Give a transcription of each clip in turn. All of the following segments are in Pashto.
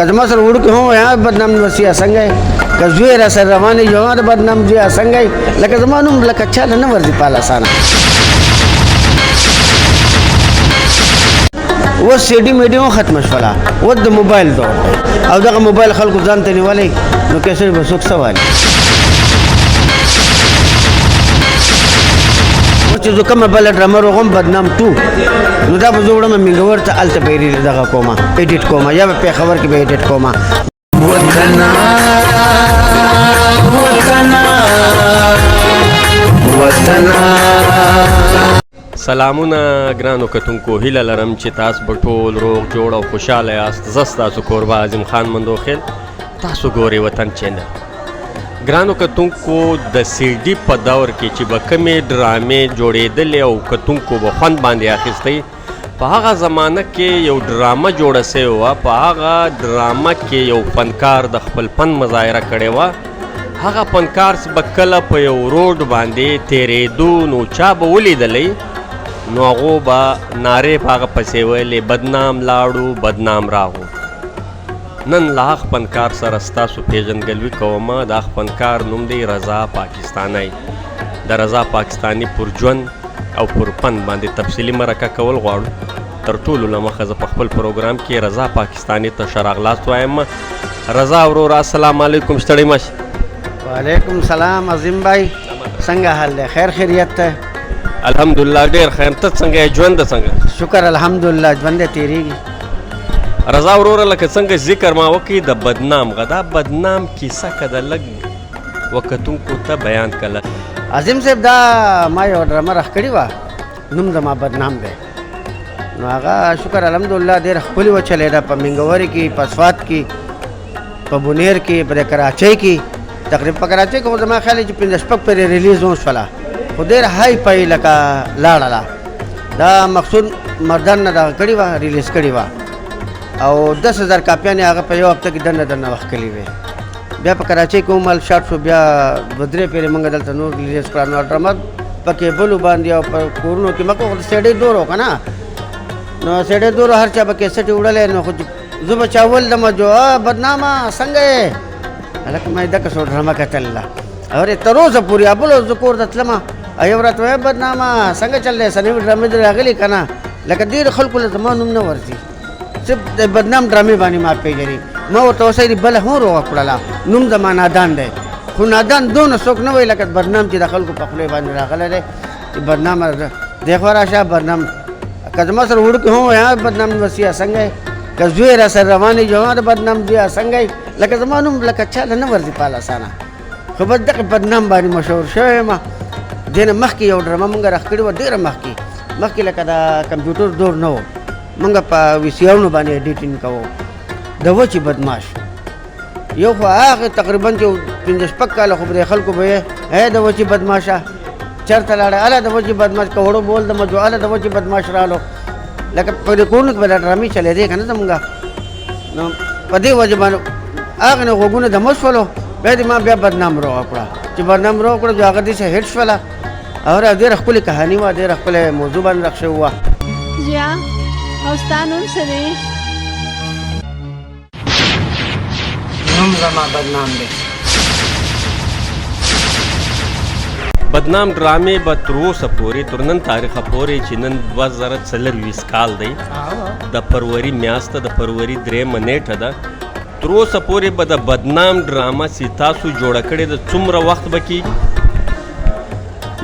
که زما سره وړوکی هم وایي بدنام وسیه څنګه یې، که زوی را سره روان یې زما د بدنام زویه څنګه یې، لکه زما نوم لکه چا له نه ورځي په اسانه. اوس سیډي میډي هم ختمه شوله، اوس د موبایل دور دی او دغه موبایل خلکو ځان ته نیولی، نو کیسټ به څوک څه والي. اوس چې زه کومه بله ډرامه روغوم بدنام ټو، نو دا به زه وړم مینګور ته، هلته به یې دغه کومه ایډیټ کومه، یا به پېښور کې به ایډیټ کومه. وطنا وطنا وطنا. سلامونه ګرانو کتونکو، هیله لرم چې تاسو به ټول روغ جوړ او خوشاله یاست. زه ستاسو کوربه عظیم خان مندوخیل، تاسو ګورئ وطن چینل. ګرانو کتونکو، د سی ډي په دور کې چې به کومې ډرامې جوړېدلې او کتونکو به خوند باندې اخیستی، په هغه زمانه کې یو ډرامه جوړه سوې وه. په هغه ډرامه کې یو فنکار د خپل فن مظاهره کړې وه. هغه فنکار چې به کله په یو روډ باندې تېرېدو، نو چا به ولیدلی نو هغو به نارې په هغه پسې ویلې، بدنام لاړو بدنام راغو. نن له هغه فنکار سره ستاسو پیژندګلوي کوم. د هغه فنکار نوم دی رضا پاکستانی. د رضا پاکستاني پر ژوند او پر فن باندې تفصیلي مرکه کول غواړو. تر ټولو له مخه زه په خپل پروګرام کې رضا پاکستاني ته ښه راغلاست وایم. رضا وروره، السلام علیکم، ستړی مه شې. وعلیکم سلام عظیم بھائی، څنګه حال دی؟ خیر خیریت ته؟ الحمدلله ډېر ښه یم. ته څنګه یې؟ ژوند څنګه؟ شکر الحمدلله، ژوند دی تېرېږي. رضا وروره، لکه څنګه ذکر ما وکړي د بدنام غدا بدنام کیسه که د لږ وکتونکو ته بیان کړه. عظیم صاحب، دا ما یو ډرامه راښکړې وه، نوم زما بدنام دی. نو هغه شکر الحمدلله ډېره ښکلې وچلېده، په مینګورې کې، په سوات کې، په بونیر کې، په کراچۍ کې. تقریبا په کراچۍ کې خو زما خیال دی چې پنځه شپږ پېرې ریلیز هم شوله، خو ډېره های پای لکه لاړله. دا مقصود مردان نه دغه کړې وه، ریلیز کړې وه، او 10,000 کاپیانې هغه په یو هفته کې دننه دننه وښکلې وې. بیا په کراچۍ کې هم مال شارټ شو، بیا دوه درې پېرې موږ دلته نور ریلیز کړه. نو ډرامه په کیبلو باندې او په کورونو کې مکه، خو د سیډۍ دور و که نه، نو سیډۍ دور هر چا به کیسټ وړلی. نو خو زه به چا ولدم جو بدنامه څنګه یې، هلکه ما یې دغه څو ډرامه کتله. اورې تر اوسه پورې بل ورځ زه کور ته تلمه، یو راته وایي بدنامه څنګه چل دی، څه نوې ډرامې دې راغلي که نه. لکه ډېرو خلکو له زما نوم نه ورځي، صرف د بدنام ډرامې باندې ما پېژني. ما ورته اوسه دې بله هم روغه کړله، نوم زما نادان دی، خو نادان دونه څوک نه وایي لکه بدنام چې د خلکو په خولې باندې راغلی دی چې بدنام دی. خو راشه بدنام، که زما سره وړوکی هم وایي بدنام وسیه څنګه یې، که زوی را سره روان یې زما د بدنام زویه څنګه یې، لکه زما نوم لکه چا له نه ورځي په اسانه. خو بس دغه بدنام باندې مشهور شوی یم. دې نه مخکې یو ډرامه مونږ راښکړې وه، ډېره مخکې مخکې، لکه د کمپیوټر دور نه و، مونږ په وي سي آرونو باندې ایډیټینګ کوو. د وچې بدماش یو خو هغه تقریبا چې پنځه شپږ کاله خو به د خلکو به یې ای د وچې بدماشه چېرته لاړی، هله د وچې بدماش که وړو بول د مجو، هله د وچې بدماش رالو. لکه په دې کورونو کې به دا ډرامې چلېدې که نه زمونږ، نو په دې وجه باندې هغه نه غوږونه دمه شولو. بیا دې ما بیا بدنام روغه کړه، چې بدنام روغه کړه جو هغه داسې هیټ شوله. او ډېره ښکلې کهاني وه، ډېره ښکلې موضوع باندې رخ شوې وه. زویه، او ستا نوم څه دی؟ نوم زما بدنام دی. بدنام ډرامې به تر اوسه پورې، تر نن تاریخه پورې چې نن 2024 کال دی، د فروري میاشت ده، د فروري درېیمه نیټه ده، تر اوسه پورې به د بدنام ډرامه چې تاسو جوړه کړې ده څومره وخت به کېږي؟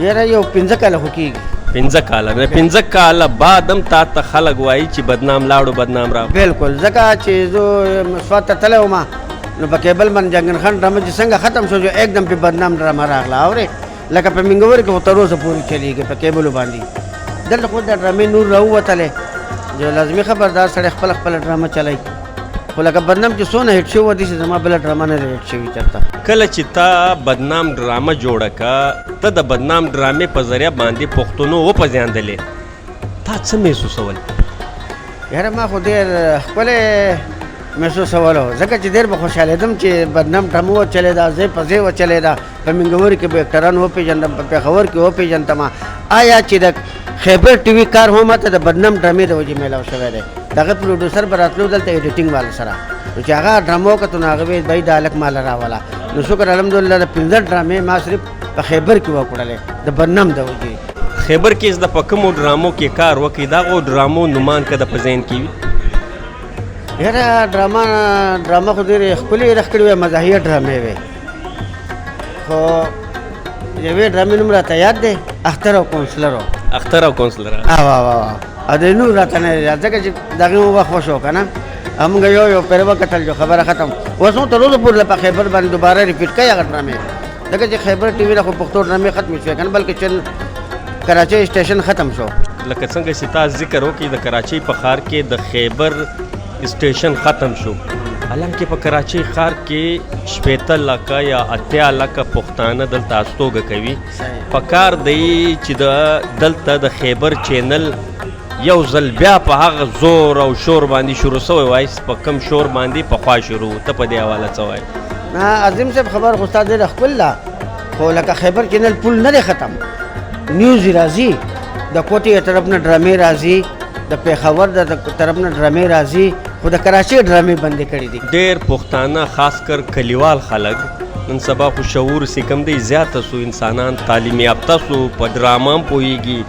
یاره یو 5 کاله خو کېږي. 5 کاله؟ نه، 5 کاله بعد هم تا ته خلک وایي چې بدنام لاړو بدنام راغلو. بالکل، ځکه چې زه سوات ته تللی وم، نو په کیبل باندې جنګن خان ډرامه چې څنګه ختم شو، جو ایکدم پې بدنام ډرامه راغله. اورې لکه په مینګور کې خو تر اوسه پورې چلېږي په کیبلو باندې. دلته خو د ډرامې نور راووتلې، جو لازمي خبردار سړی خپله خپله ډرامه چلوي. خو لکه بدنام چې څونه هیټ شوی و، داسې زما بله ډرامه نه ده هیټ شوې چېرته. کله چې تا بدنام ډرامه جوړه کړه، ته د بدنام ډرامې په ذریعه باندې پښتنو وپېژندلې، تا څه محسوسول؟ یاره ما خو ډېر ښکلی محسوسولو، ځکه چې ډېر به خوشحالېدم چې بدنام ډرامه وچلېده، ځای په ځای وچلېده. په مینګور کې به اکټران وپېژندم، په پېښور کې وپېژندم. آیا چې د خیبر ټي وي کار هم ماته د بدنام ډرامې د وجې میلاو شوی دی. دغه پروډوسر به راتلو دلته ایډیټینګ والا سره، نو چې هغه ډرامه وکتو، نو هغه ویل بھائی دا هلک ماله راوله. نو شکر الحمدلله د 5 ډرامې ما صرف په خیبر کې وکړلې د بدنام د وجې. خیبر کې د په کومو ډرامو کې کار وکړي، دغو ډرامو نومان که د په ذهن کې وي؟ یاره ډرامه خو ډېرې ښکلې راښکلې وې، مزاحیه ډرامې وې، خو یوې ډرامې نوم راته یاد دی، اختر او کونسلر و. اختر او کونسلر. او او او او د نور راته نه یاد، ځکه چې د هغې مو وخت وشو که نه، موږ یو یو پرې وکتل جو خبره ختم. اوس نو تر اوسه پورې په خیبر باندې دوباره ریپیټ کوي هغه ډرامې، ځکه چې خیبر ټي وي نه خو پښتو ډرامې ختمې شوې که نه، بلکې چې کراچۍ سټیشن ختم شو. لکه څنګه چې تا ذکر وکړي د کراچۍ په ښار کې د خیبر سټیشن ختم شو، حالانکه په کراچۍ ښار کې 60 لکه یا 80 لکه پښتانه دلته استوګه کوي. پکار دی چې د دلته د خیبر چینل یو ځل بیا په هغه زور او شور باندې شروع سوی وای په کم شور باندې پخوا شروع. ته په دې حواله څه وایې؟ نه عظیم صاحب خبر خو ستا ډېره ښکلې ده، خو لکه خیبر چینل پول نه دی ختم، نیوز راځي، د کوټې طرف نه ډرامې راځي، د پېښور د طرف نه ډرامې راځي، خو د کراچۍ ډرامې بندې کړې دي. ډېر پښتانه خاص کر کلیوال خلک نن سبا خو شعور سي کم دی زیاته سو، انسانان تعلیم یافته سو، په ډرامه هم پوهېږي،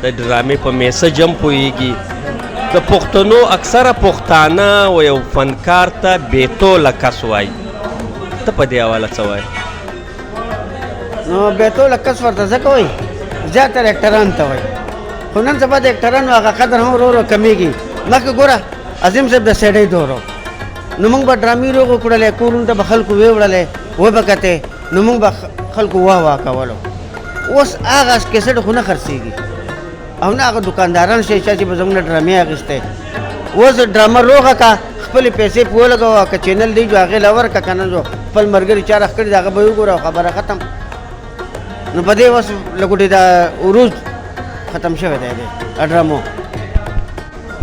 د ډرامې په میسج هم پوهېږي. د پښتنو اکثره پښتانه و یو فنکار ته بې توله کس وایي، ته په دې حواله څه وایې؟ نو بې توله کس ورته ځکه وایي، زیاتره اکټران ته وایي، خو نن سبا د اکټرانو هغه قدر هم ورو ورو کمېږي. مخکې ګوره عظیم صاحب د سیډۍ دور و، نو موږ به ډرامې روغ وکړلې، کورونو ته به خلکو ویوړلې، وبه کتې، نو موږ به خلکو واه واه کولو. اوس هغه کیسټ خو نه خرڅېږي او نه هغه دکانداران شي چا چې به زموږ نه ډرامې اخیستې. اوس ډرامه روغه که خپلې پیسې پرې ولګوه، که چینل دی جو هغې له ورکړه، که نه جو خپل ملګري چا راښکړي د هغه به یې وګوره او خبره ختم. نو په دې اوس لګوټې دا عروج ختم شوی دی ډرامو.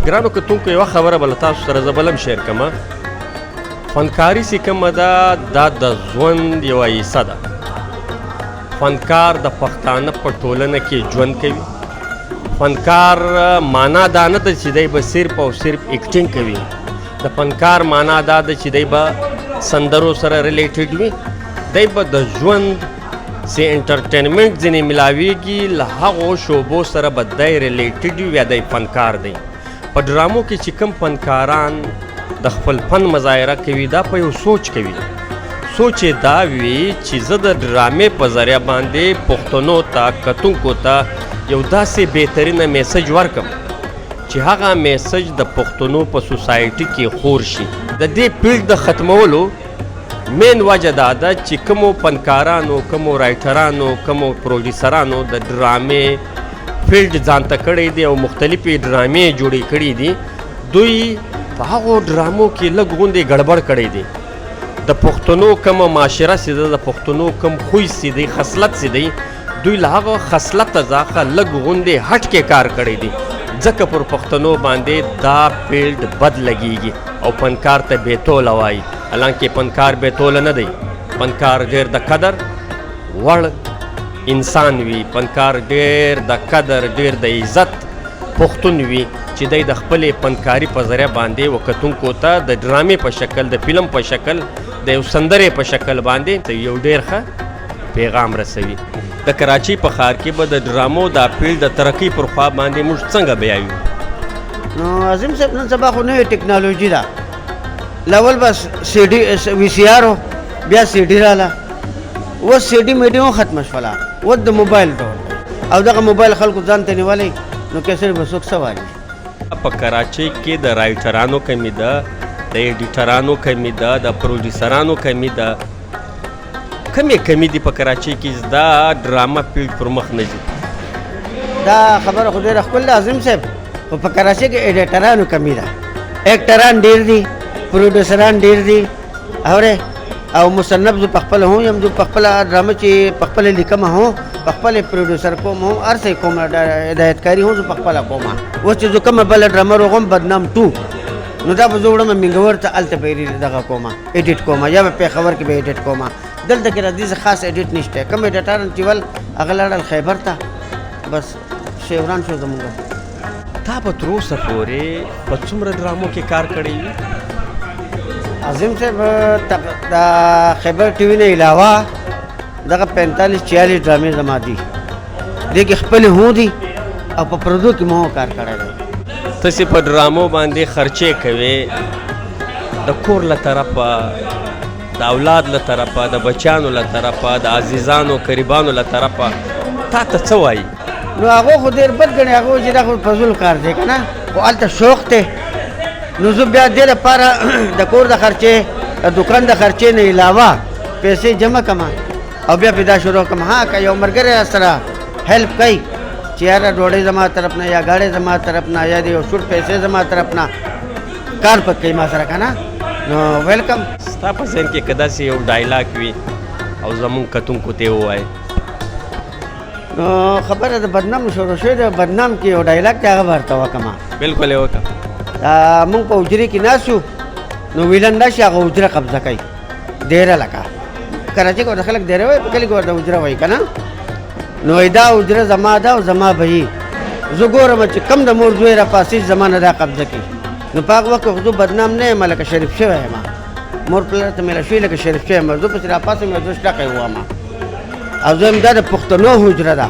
ګرانو کتونکو یوه خبره به له تاسو سره زه بل هم شیر کړم. فنکاري چې کومه ده دا د ژوند یوه حصه ده. فنکار د پښتانه په ټولنه کې ژوند کوي. فنکار معنا دا نه ده چې دی به صرف او صرف اکټینګ کوي. د فنکار معنا دا ده چې دی به سندرو سره ریلیټډ وي، دی به د ژوند چې انټرټینمنټ ځینې ملاویږي له هغو شعبو سره به دی ریلیټډ وي، یا دی فنکار دی. په ډرامو کې چې کوم فنکاران د خپل فن مظاهره کوي دا په یو سوچ کوي. سوچ یې دا وي چې زه د ډرامې په ذریعه باندې پښتنو ته، کتونکو ته یو داسې بهترینه میسج ورکم چې هغه میسج د پښتنو په سوسایټي کې خور شي. د دې فیلډ د ختمولو مین وجه دا ده چې کومو فنکارانو، کومو رایټرانو، کومو پروډیوسرانو د ډرامې فیلډ ځانته کړی دی او مختلفې ډرامې جوړې کړې دي، دوی په هغو ډرامو کې لږ غوندې ګړبړ کړی دی. د پښتنو کومه معاشره چې ده، د پښتنو کوم خوی چې دی، خصلت چې دی، دوی له هغه خصلته ځخه لږ غوندې هټکې کار کړی دی، ځکه پر پښتنو باندې دا فیلډ بد لګیږي او فنکار ته بې توله وایي. حالانکه فنکار بې توله نه دی، فنکار ډېر د قدر وړ انسان وي، فنکار ډېر د قدر، ډېر د عزت پښتون وي چې دی د خپلې فنکاري په ذریعه باندې وکتونکو ته د ډرامې په شکل، د فلم په شکل، د یو سندرې په شکل باندې یو ډېر ښه پیغام رسوي. د کراچۍ په ښار کې به د ډرامو دا فیلډ د ترقۍ پر خوا باندې موږ څنګه بیایو؟ نو عظیم صاحب نن سبا خو نوې ټکنالوژي ده. اول به سي ډي وي سي آر و، بیا سي ډي راله، اوس سي ډي میډي هم ختمه شوله، اوس د موبایل ډول او دغه موبایل خلکو ځان ته نیولی، نو کیسټ به څوک څه والي؟ په کراچۍ کې د رایټرانو کمی ده، د ایډیټرانو کمی ده، د پروډیوسرانو کمی ده. کمې کمی دي په کراچۍ کې چې دا ډرامه فیلډ پر مخ نه ځي؟ دا خبره خو ډېره ښکلې ده عظیم صاحب، خو په کراچۍ کې ایډیټرانو کمی ده، اکټران ډېر دي، پروډیوسران ډېر دي، اورې او مصنف زه پخپله هم یم، زه پخپله ډرامه چې پخپله لیکم هم، پخپله پروډیوسر کوم هم، هر څه کوم، هدایتکاري هم زه پخپله کوم. اوس چې زه کومه بله ډرامه روغوم بدنام 2، نو دا به زه وړم مینګور ته، هلته به یې دغه کوم، ایډیټ کوم، یا به پېښور کې به ایډیټ کوم. دلته کې را دې څه خاص ایډیټ نشته. کوم ایډیټران چې ول هغه لاړل خیبر ته، بس شیوران شو زموږ. تا به تر اوسه پورې په څومره ډرامو کې کار کړی وي؟ عظیم صاحب، د خیبر ټي وي نه علاوه دغه 45 46 ډرامې زما دي. دې کې خپلې هو دي او په پردو کې مو کار کړی دی. تاسې په ډرامو باندې خرچې کوې، د کور له طرفه، د اولاد له طرفه، د بچیانو له طرفه، د عزیزانو قریبانو له طرفه تا ته څه وایي؟ نو هغه خو ډېر بد ګڼي، هغه چې دا خو فضول کار دی که نه، خو هلته شوق دی. نو زه بیا دې لپاره د کور د خرچې، د دوکان د خرچې نه علاوه پیسې جمع کړم او بیا پې دا شروع کړم. ها، که یو ملګری سره هیلپ کوي چې یاره ډوډۍ زما طرف نه، یا ګاډی زما طرف نه، یا د یو شوټ پیسې زما طرف نه، کار پکې کوي ما سره که نه، نو ویلکم. ستا په ذهن کې که داسې یو ډایلاګ وي او زمونږ کتونکو ته یې ووایې؟ نو خبره د بدنام شروع شوې ده، بدنام کې یو ډایلاګ دی، هغه به ورته وکړم. بالکل یې وکړه. موږ په حجرې کې ناست یو، نو ویلن راشي، هغه حجره قبضه کوي ډېره، لکه کراچۍ کې ورته خلک ډېره وایي، په کلي کې ورته حجره وایي که نه. نو وایي دا حجره زما ده او زما به یي، زه ګورم چې کم د مور زوی راپاڅي زما نه دا قبضه کوي. نو په هغه وخت کې خو زه بدنام نه یم، لکه شریف شوی یم، مور پلار ته مې شوی لکه شریف شوی یم. زه پسې راپاڅم، زه شټکه یې ووایم او زه وایم دا د پښتنو حجره ده،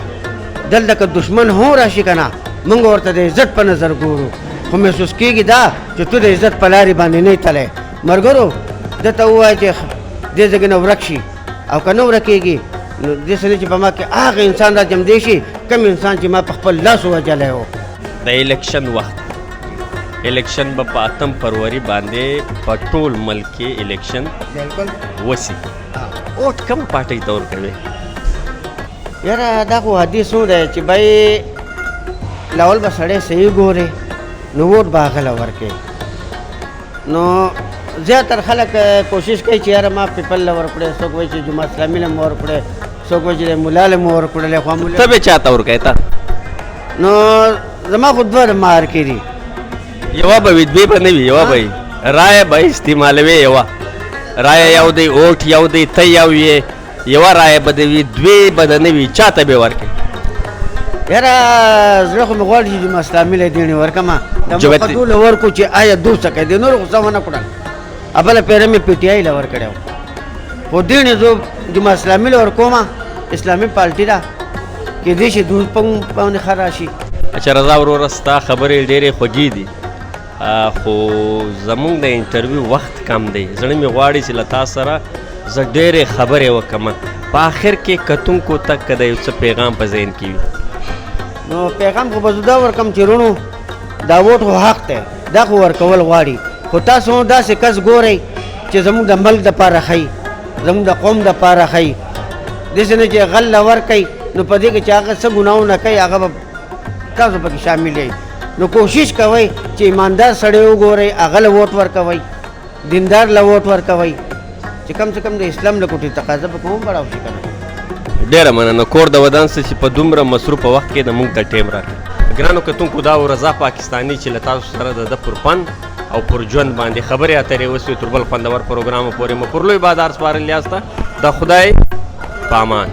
دلته که دښمن هم راشي که نه، موږ ورته د عزت په نظر ګورو، خو محسوس کېږي دا چې ته د عزت په لارې باندې نه تللی. ملګرو ده ته ووایه چې دې ځای نه ورک شي، او که نه ورکېږي نو دې څه نه چې په ما کې هغه انسان را جمدی شي کوم انسان چې ما په خپل لاس وژلی و. د الیکشن وخت، الیکشن به په 8 فروري باندې په ټول ملک کې الیکشن بالکل وسی، اوټ کوم پارټۍ ته ورکوي؟ یاره دا خو حدیث هم دی چې بای لاول به سړی صحیح ګوري نو ووټ به هغه له ورکوي. نو زیاتر خلک کوشش کوي چې یاره ما پیپل له ورکړی، څوک وایي چې جماعت اسلامي له مو ورکړی، څوک وایي چې ملا له مو ورکړلی. خو مولا ته به چا ته ورکوې ته؟ نو زما خو دوه مارکې دي. یوه به وي، دوې به نه وي، یوه به وي. رایه به استعمالوې، یوه رایه یو دی، اوټ یو دی، ته یو یې، یوه رایه به د وي، دوې به د نه وي، چا ته به ورکوې؟ یاره زړه خو مې غواړي چې جماعت اسلامي له دېڼې ورکړم، د مقدو له ورکړو چې آیا دوه څه کوي، د نورو خو څه ونه کړل. بله پیره مې پي ټي آی له ورکړی و، خو دېڼې زه جماعت اسلامي له ورکوم، اسلامي پارټي ده، کېدای شي دوی په موږ باندې ښه راشي. اچھا رضا وروره، ستا خبرې ډېرې خوږې دي، خو زمونږ د انټرویو وخت کم دی. زړه مې غواړي چې له تا سره زه ډېرې خبرې وکړم. په آخر کې کتونکو ته که د یو څه پیغام په ذهن کې وي؟ نو پیغام خو به زه دا ورکړم چې وروڼو دا ووټ خو حق دی، دا خو ورکول غواړي، خو تاسو هم داسې کس ګورئ چې زموږ د ملک دپاره ښه وي، زموږ د قوم دپاره ښه وي، داسې نه چې غل له ورکوي نو په دې کې چې هغه څه ګناهونه کوي هغه به تاسو پکې شامل یئ. نو کوشش کوئ چې ایماندار سړی وګورئ، هغه له ووټ ورکوئ، دیندار له ووټ ورکوئ، چې کم څه کم د اسلام له کوټې تقاضا به کوم بړاو شي که نه. ډېره مننه، کور د ودان څه چې په دومره مصروفه وخت کې د موږ ته ټایم راکړي. ګرانو کتونکو، دا و رضا پاکستاني چې له تاسو سره د ده پر فن او پر ژوند باندې خبرې اترې وسوې. تر بل خوندور پروګرام پورې مو پر لوی بازار سپارلي یاست. د خدای په امان.